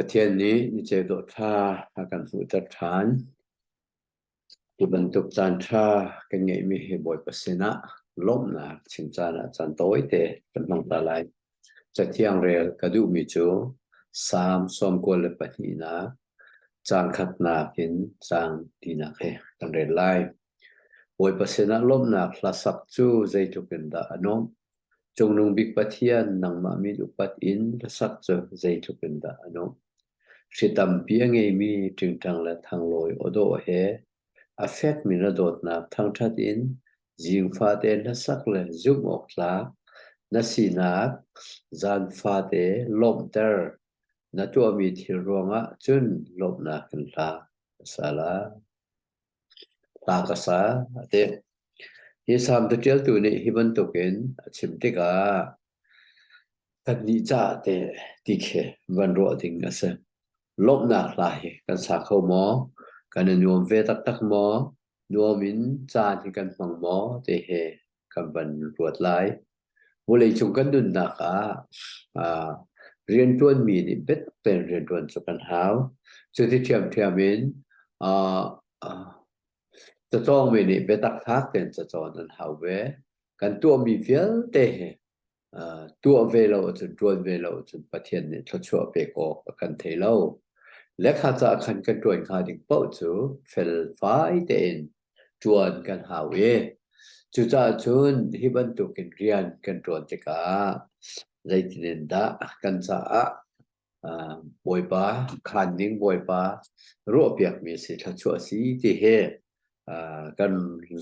Pathian nih niceu dawh ṭha a kan hmuhter ṭhan. Hi bantuk caan ṭha kan ngeihmi hi Bawipa sinah lawmhnak chim caan ah caan tawite kan hmang ta lai. Cathiang rel ka duhmi cu Salm 92nak caang khatnak in caang tinak he kan rel lai. Bawipa sinah lawmhnak hla sak cu zeitluk in dah a nuamh. Cungnung bik Pathian nangmah min upat in hlasak cu zeitluk in dah a nuamh. Hri tampi a ngeimi ṭingṭang le thanglawi aw dawh he a fekmi na dawtnak thangṭhat in zingfate hlasak le zumh awk tlak na sinak zaanfate lawmhter na tuahmi thil ruangah cun lawmhnak in hla ka sa lai. Hla ka sa a ti. Hi salm caṭialtu nih hi bantukin a chim tikah kannih caah teh ti khi van ruah ding a si. Lawmhnak hla hi kan sa kho maw? Kan i nuam ve taktak maw? Nuam in caan hi kan hmang maw? Ti hi kan van ruat lai. Vawleicung kan nunnak ah rianṭuanmi nih biatak tein rianṭuan cu kan hau. Cuti ṭhiamṭhiam in cacawngmi nih biatak fak tein cacawn an hau ve. Kan tuahmi vialte hi tuah ve lo ahcun, ṭuan ve lo ahcun Pathian nih thluachuah pek awk a kan thei lo. Lekha ca khan kan ṭuan hnga ding paoh cu felfai tein ṭuan kan hau i cucaah cun hi bantukin rian kan ṭuan tikah zeitin in dah kan caah Bawipa khaan ding Bawipa ruahpiakmi si thluachuah si ti hi kan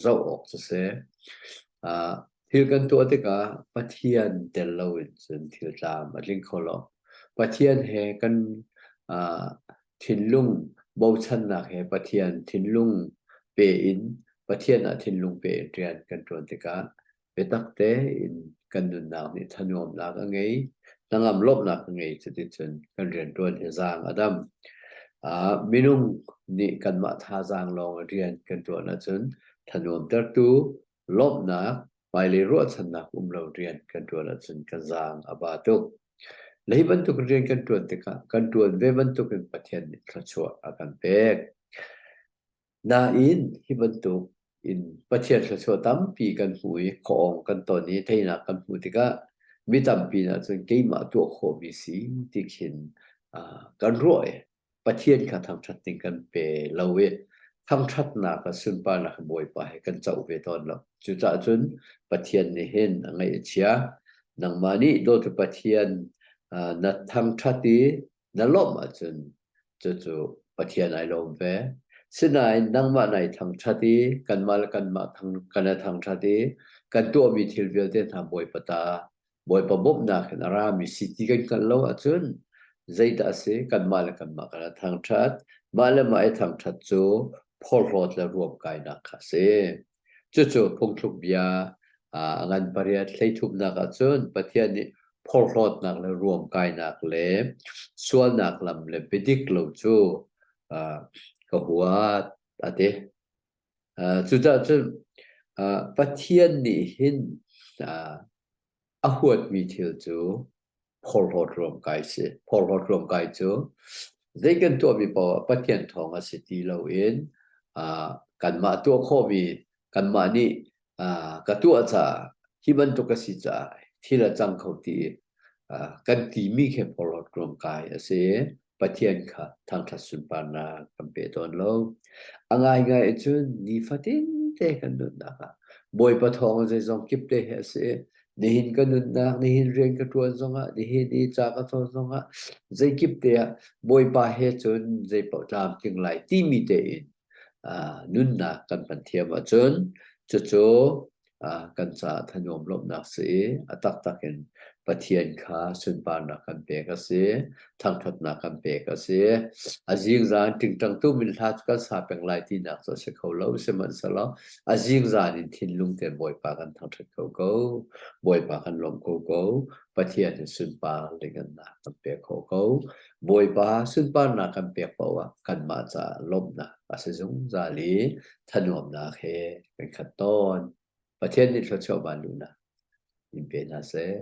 zoh awk cu si. Thil kan tuah tikah Pathian tel loin cun thil tlam a tling kho lo. Pathian he kan thinlung bochannak he Pathian thinlung pe in Pathian ah thinlung pe in rian kan ṭuan tikah biatak tein kan nunnak nih thanuamnak a ngei, hnangam lawmhnak a ngei. Cuticun kan rianṭuan hi zaang a dam. Minung nih kanmah thazaang lawng in rian kan ṭuan ahcun thanuamtertu lawmhnak, hmailei ruahchannak um lo rian kan ṭuan ahcun kan zaang a ba tuk. Lei bantuk rian kan ṭuan tikah kan ṭuan ve bantukin Pathian nih thluachuah a kan pek. Nain hi bantuk in Pathian thluachuah tampi kan hmu i khuaawng kan ton i teinak kan hmuh tikah mi tampi nih cun keimah tuah khawhmi si ti khin kan ruah i Pathian kha thangṭhat ding kan pe lo i thangṭhatnak le sunparnak Bawipa he kan co ve tawn lo. Cucaah cun Pathian nih hin a ngaih a chia. Nangmah nih dawtu Pathian na thangṭhat i na lawmh ahcun cucu Pathian ai lawm ve. Sinain nangmah nai thangṭhat i kanmah le kanmah kan i thangṭhat i kan tuahmi thil vialte hna Bawipa ta Bawipa bawmhnak in a rami si ti kan hngalh lo ahcun zeidah a si? Kanmah le kanmah kan i thangṭhat. Mah le mah i thangṭhat cu phorhlawt le ruamkainak kha a si. Cucu phungthluk bia a ngan pariat hleithumnak ahcun Pathian nih phorhlawtnak le ruamkainak le sualnak lam le biadik lo cu ka huat a ti. Cucaah cun Pathian nih hin a huatmi thil cu phorhlawt ruamkai si. Phorhlawt ruamkai cu zei kan tuahmi paoh ah Pathian thawng a si ti loin kanmah tuah khawhmi kanmah nih ka tuah caah hi bantuk a si caah thil a cang kho ti kan timi khi phorhlawt ruamkai a si. Pathian kha thangṭhat sunparnak kan pe tawn lo. A ngaingai cun nifatin te kan nunnak ah Bawipa thawng zeizong kip te hi a si. Nihin ka nunnak, nihin rian ka ṭuan zongah, nihin i ca ka cawn zongah, zeikip te ah Bawipa he cun zeipaoh tlamtling lai timi tein nunnak kan hman thiam ahcun cucu kan caah thanuam lawmhnak si i a taktak in Pathian kha sunparnak kan pek a si, thangṭhatnak kan pek a si. A zingzan ṭingṭang tum in hla cu kan sa peng lai tinak cu a si kho lo, sihmanhsehlaw a zingzan in thinlung tein Bawipa kan thangṭhat kho ko, Bawipa kan lawmh kho ko, Pathian in sunpar lingannak kan pek kho ko. Bawipa sunparnak kan pek paoh ah kanmah caah lawmhnak a si zungzal i thanuamnak he kan khat tawn. Pathian nih thluachuah vanluhnak in pe hna seh.